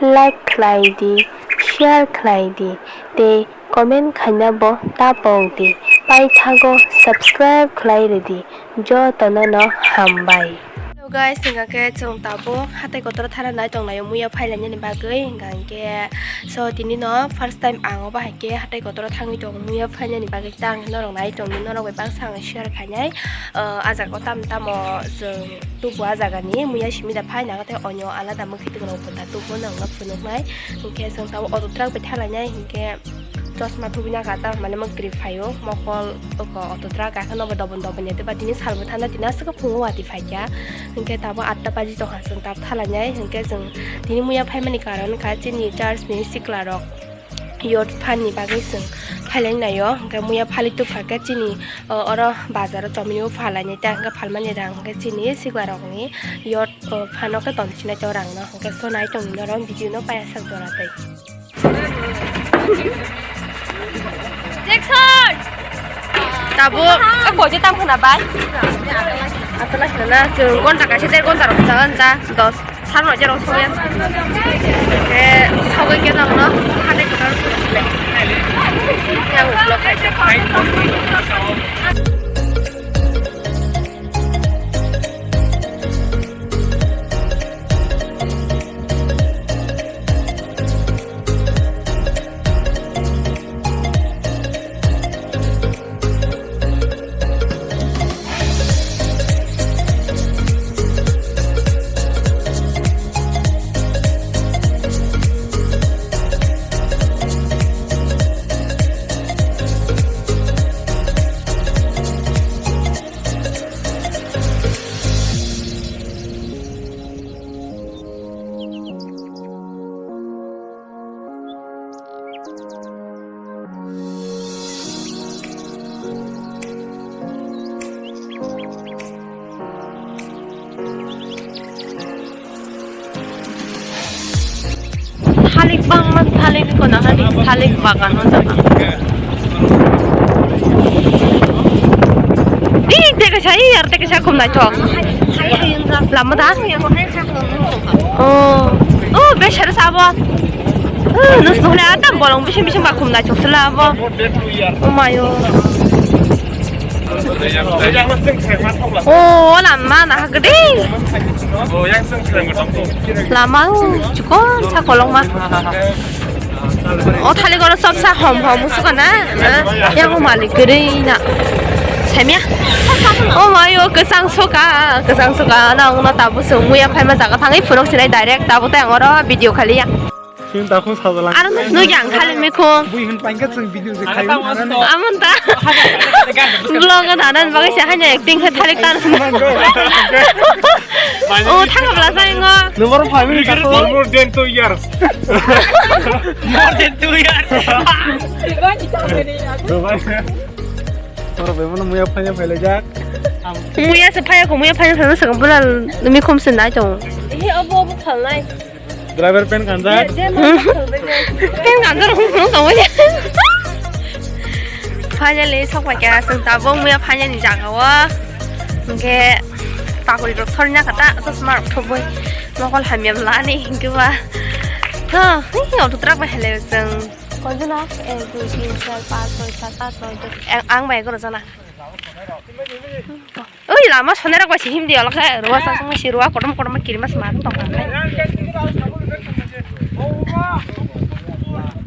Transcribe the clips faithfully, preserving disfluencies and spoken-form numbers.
like khlai di, share khlai di, tei comment khaina bo ta pok di, paithago subscribe khlai rw di, jotono no hambai. Hello guys, hingka khe chwng tabuk hatai kotor thara nai tong laio muya phailainani bagwi, hingka khe so tini no first time ang obo hai khe hatai kotor thangwi tong muya phainani bagwi ta ang norok nai tong di, norok bai baksa ang share khainai. Ah, ah jaga o tamo tamo chwng tubu ah jaga ni muya simi da phai nang tei onyo alada mwkhwtwng rok bo da tubu nang no phunuknai. Hinkhe chwng tabuk auto truck bai thalainai hinkhe chosma thubui nang kha ta mane mwkhwtwng phaio mokol oko auto truck kha nobo dobon dobon ya tei ba tini salbo thana tini aswk phungo watwi phaikha. Hinkhe tabuk atta baji tongkha chwng tabuk thalainai hinkhe chwng tini muya phaimani karon kha chini church ni sikla rok. Yot phanni bagwi chwng phailai naio, hwnkhe muya phali tubukha khe chini, o, oro bazaro chomino phalainai ta, hwnkhe phalmani rang hwnkhe chini siklarokni yot, o, phano khe tonsinai to rangno, hwnkhe so nai tongni norok video no paiyasak jora tei. Jackson! Tabuk, o, koje tam khna bai? Atala khna na, chwng gonta kaisa der gonta rok swnam ta, dos. Sar no jero soya. Ke sogoi ke nang no hane kotor. Yang vlog khai. Thalik bangma, thalik kono hani thalik bagan o jaga. Ih, teka sa, ih, ar teka sa khum naithok. Lama da? Oh, oh, besar sabo. Oh, nus nule atam bolong bising bising ba khum naithok sila abo. Oh my oh. Oh, lama na hagde. Lama, oh, chukon sa kolong ma. O thalik oro sob sa hom hom musuka na, na? Yang o malik giri na. Semya. Oh my, oh, kesang soka, kesang soka. Na, ono tabu sung muya phaima jaga thangi phunuk sinai direct tabu tang oro video khali ya. Chwng dakhung sajalang. Aro nw yang khali mikhung. Bui hwn pankha chwng video je khayo. Amon ta. Vlog o danan bagwi se hanya acting khe thalik tan. O thang bla jai ngo. Number five ni kaso. More than two years. More than two years. Oro bebono muya phanya phailai jak. Muya se phaya ko muya phanya phanya sakam bula mikhum se nai tong. He obo obo khalnai. Driver pen kanjak. Pen kanjak rok nung tongwi. Finally sok pai kha chwng tabuk muya phainani jaga o. Hwnkhe pakuri rok sorna kha ta chosma rok thubui mokol hamya lani hinkhe ba. Tho, hi auto truck bai hai lai chwng. Konjona ek dui tin char panch choi sat aat noi dos. Ang bai goro jana. Oi, lama sonera koi si himdi alakha, ruwa sa sung si ruwa kotom kotom kirimas mar tong kha.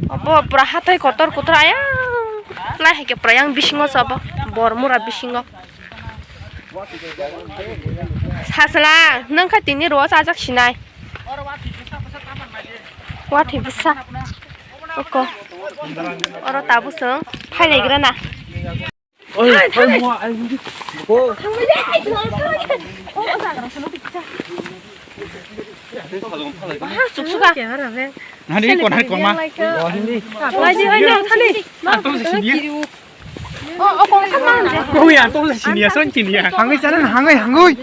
Obo pura hatai kotor kotor ayang. Lai hai ke pura yang bisingo sabo, bor mura bisingo. Sasla, nang kha tini ruwa sa jak sinai. Wathi bwsa. Oko. Oro tabuk chwng phailaigwrana. Oi, oi, mo, ai, mo. Bo. Aha, suksuka. Nani kon hai kon ma. Laidi, oi, no, thani. Ang tong se sini ya. O, o, kong sama je. Oi, ang tong se sini ya, son sini ya. Hangwi sana, hangwi, hangwi.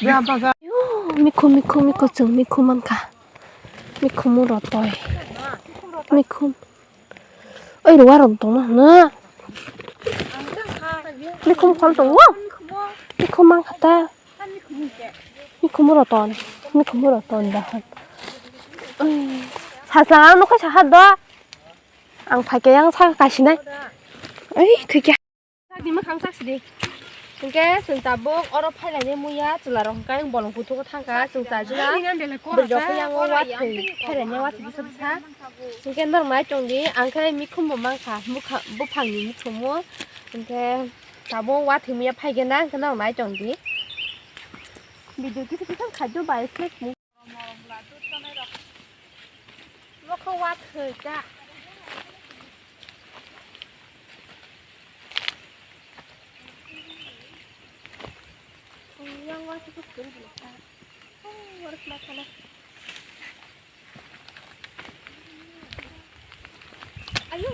Ya, baga. Yo, mikhu, mikhu, mikhu, chwng mikhu mankha. Mikhumu rotoi. Mikhum. Oi, ruwa rok tongma hwna. Mikhum khol tongo. Mikhum mang khata. Ni khumuro ton, ni khumuro ton da. Saslang ang nukhai saha do. Ang phaikhe yang saka kasinai. Ei, thikya. Sak di, mwkhang sak sidi. Hwnkhe chwng tabuk oro phailani muya chwlarok hwnkhe ang bolong kuthugo thangkha, chwng chajina. Bwrwirok khe yang o wathwi phailani wathwi bwsa bwsa. Hwnkhe norok nai tongdi, ang khe mikhumbo mankha, bwkha-, buphangni mikhumo. Hwnkhe tabuk wathwi muya phaikhe na, hwnkhe norok nai tongdi. Video kisa kisa khajo bai flex ni. Mokho wathwi ta. Yang wathwi ta. Oh, warak makhana. Ayo.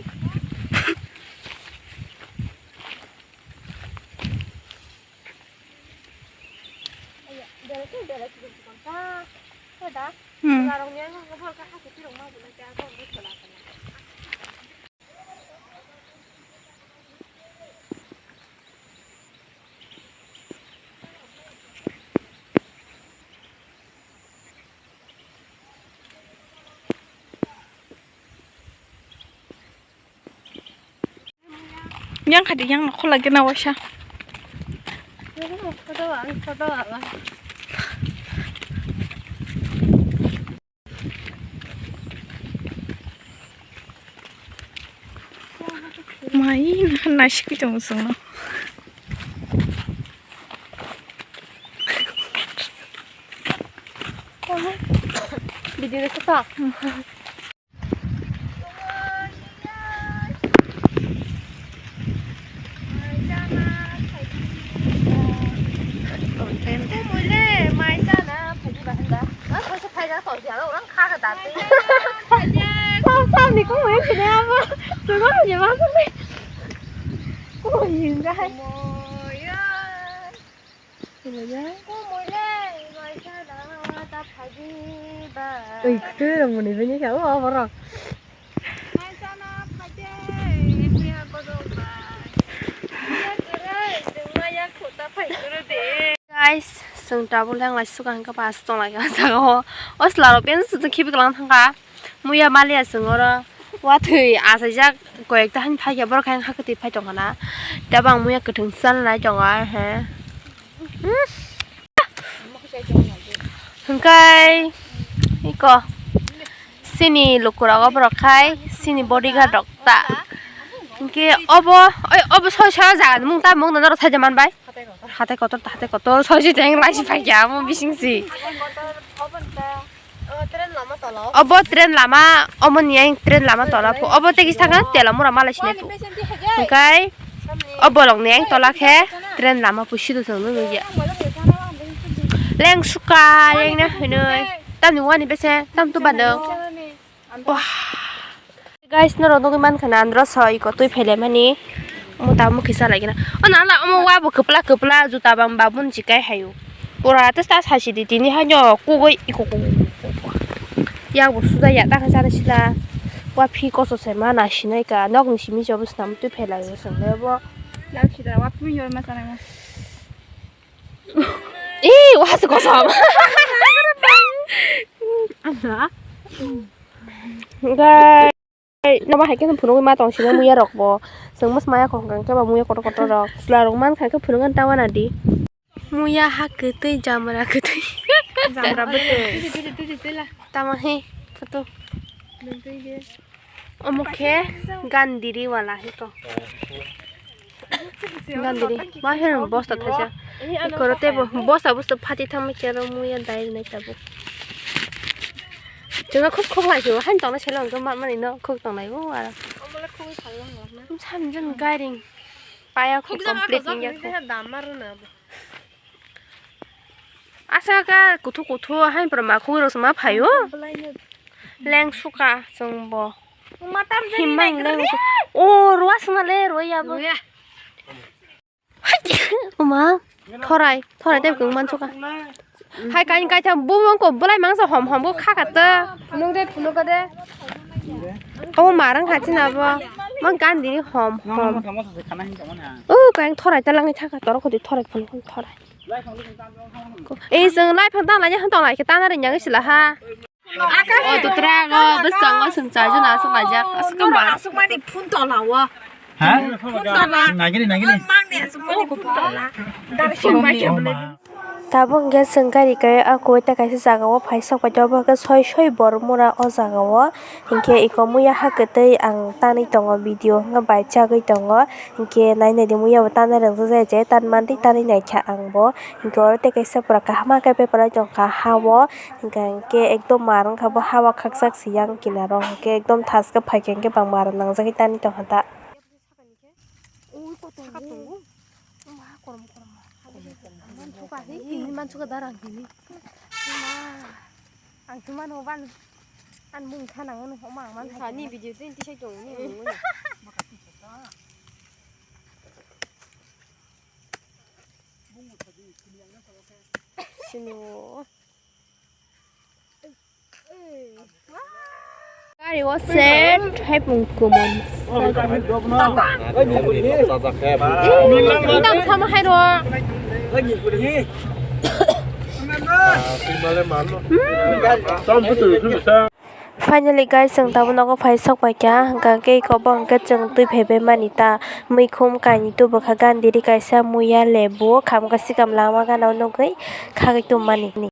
Hmm. Yang kadi yang nokho lagi na waisa. Mai naisik tong sung no. Video sa ta. Oi, khe rong muni bini kha, o, borok. Guys, chwng tabuk leng lai suka hwnkhe pas tong lai kha jaga o. O chwla rok bini khibi kwlwng thang kha. Muya maliya chwng oro wathwi achaijak, koyekta hani phaikha, borok khe hakhe twi phai tongkha na. Tabuk ang muya kwthwng chalnai tongo, he. Hwnkhe iko chini lukurok oborok khai chini bodyguard rok ta. Hwnkhe obo, oi, obo soi soi jaga ni mung ta mung norok saida manbai. Hatai kotor, hatai kotor, soi soi teng lai si phaikha omo bising si. Obo train lama, omoni yang train lama tola pho. Obo tei kisa khe tela mura malai sinai pho. Hwnkhe o bolong ni yang tola khe train lama pho sidu chwng nukya. Leng suka, leng na hinwi. Tamni wani bese, tam tu badung. Wah. Guys, norok nugwi mankha na, andro soi ko twi phailaimani. Omo tabuk kisa lai gana. O nala, omo wa bo kwpla kwpla juta bang babun chikai hayo. Pura ta ta sasi di tini haino kugui iko kugui. Yak bo suda ya ta kha sana sila. Wa phi koso se ma na sinai ka. Nok ni simi jobo snam twi phailai bo song le bo. Yak sida wa phi yor ma sana mo. Ih, wa se koso. Ana. Guys. Nobo hai khe phunugwi ma tong sini muya rok bo. Chwng mos maya khong khong khe ba muya kotor kotor rok. Chwla rok man khai khe phunugwi ta wana di. Muya ha kwtwi jamra kwtwi. Jamra bwtwi. Tamo he photo. Omo khe gandiri wala he to. Gandiri, ma heno bosta thaisa. Ikoro tebo bosta bosta phati thangma kero muya dai nai tabuk. Chwngno khub khuk lai khe, hain tongna selo hwnkhe ma mani no khuk tongnai o aro. Samjun gairing. Paya khuk complete ni yakho. Asa ka kuthu kuthu hain pura ma khugwi rok ma phaio. Leng suka chwng bo. Himma leng su-, o rwa sima le rwa ya bo. Oma thorai thorai tei kung man suka. Hai kain kai thang bumung ko bulai mangsa hom hom ko kha kata. Phunuk de phunuk de. Omo marang kha china bo. Mang gandini hom hom. O kain thorai ta langni thaka torok khoti thorai phunuk thorai. Eh, chwng lai phang tang lai, tong lai khe tana ring yang sila ha. O tutra go bwskango chwng chajuna aswk laijak, aswk ma. Aswk mani phun tola o. Ha? Phun tola. Nagini, nagini. Mang ni aswk mani phun tola. Dari sing bai. Oh, ma. Tabuk hwnkhe chwng gari kai o koi ta kaisa jaga o phai sok pai tongo, bo hwnkhe soi soi Bormura o jaga o. Hinkhe iko muya ha kwtwi ang tanwi tongo video, hwnkhe bai chagwi tongo. Hinkhe nai nai di muya bo tanna rwngjak jaya je, tan mantwi tanwi naikha ang bo. Hinkhe oro tei kaisa pura kaham khe bepar bai tongkha ha o. Hinkhe, hinkhe ekdom mar wngkha bo, ha o khakchak siyang kinaro. Hinkhe ekdom thaskhe phaikha hinkhe bang mar nangjagwi tanwi tongkha ta. Ui, kotor. Saka tongo. Ma, korom, korom. Mansukha, hi, tini mansukha darang tini. Ma, ang tuma no ban, an mung thanang no homa ang man. Sa ni video tin tisai tongo ni mung no. Sini o. Gari o set hai pung kumun. Nang sama hai ro. Finally guys, chwng tabuk nogo phai sok paikha, hwnkha khe iko bo hwnkhe chwng twi phaibai mani ta, muikhum kainwi tubukha, gandiri kaisa, muya, lebu, khamkha sikam lama gana o nugwi khagwi tongmani.